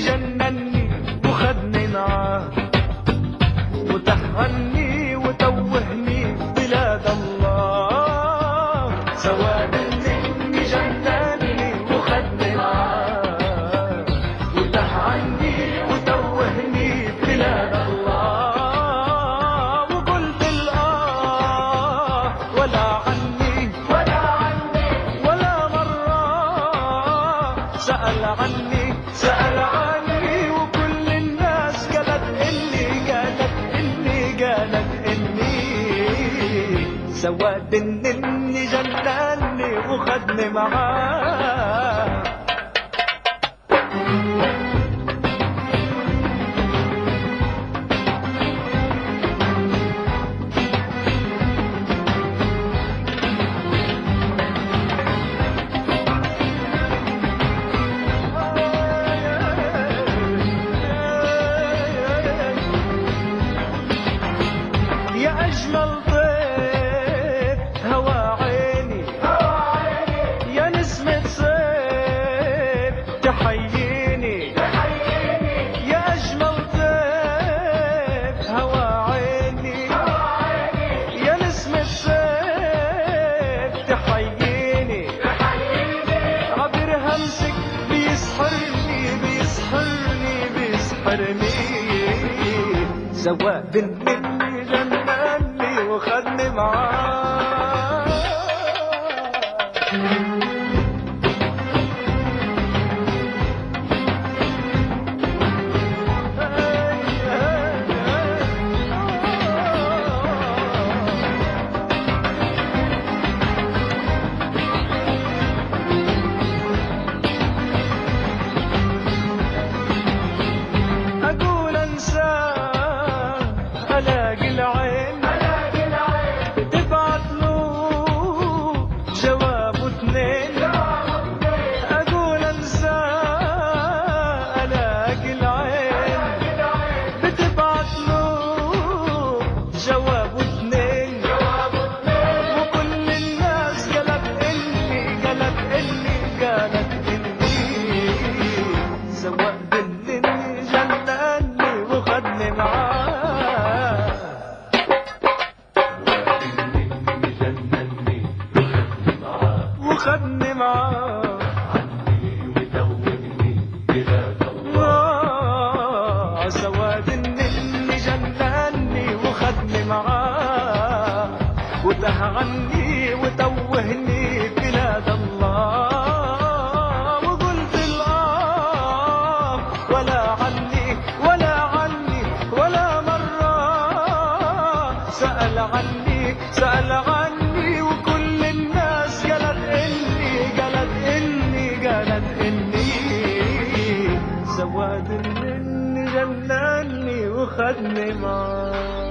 جنني وخدني معاه، وتهني وتوهني بلاد الله. سواد النني جنني وخدني معاه، وتهني وتوهني بلاد الله. وقلت الآه ولا عني ولا عني ولا مرة سأل عني سأل عني، وكل الناس قالت إني قالت إني قالت إني سواد النني جنني وخدني معاه. يا أجمل طيف هوى عيني، يا نسمة صيف تحييني. يا أجمل طيف هوى عيني، يا نسمة صيف تحييني. عبر همسك بيسحرني بيسحرني بيسحرني، سواد النني جنني وخدني معاه. أقول أنساه ألاقي العين تبعت له جواب واثنين. أقول أنساه ألاقي العين بتبعت له جواب واثنين. وكل الناس قالت إني قالت إني قالت إني سواد النني جنني وخدني معاه. وخدني معاه عني وتوهني بلاد الله. سواد النني جنني وخدني معاه، وته عني وتوهني بلاد الله. وقلت الآه ولا عني ولا عني ولا مرة سأل عني سأل عني، وكل الناس قالت إني قالت إني قالت إني سواد النني جنني وخدني معاه.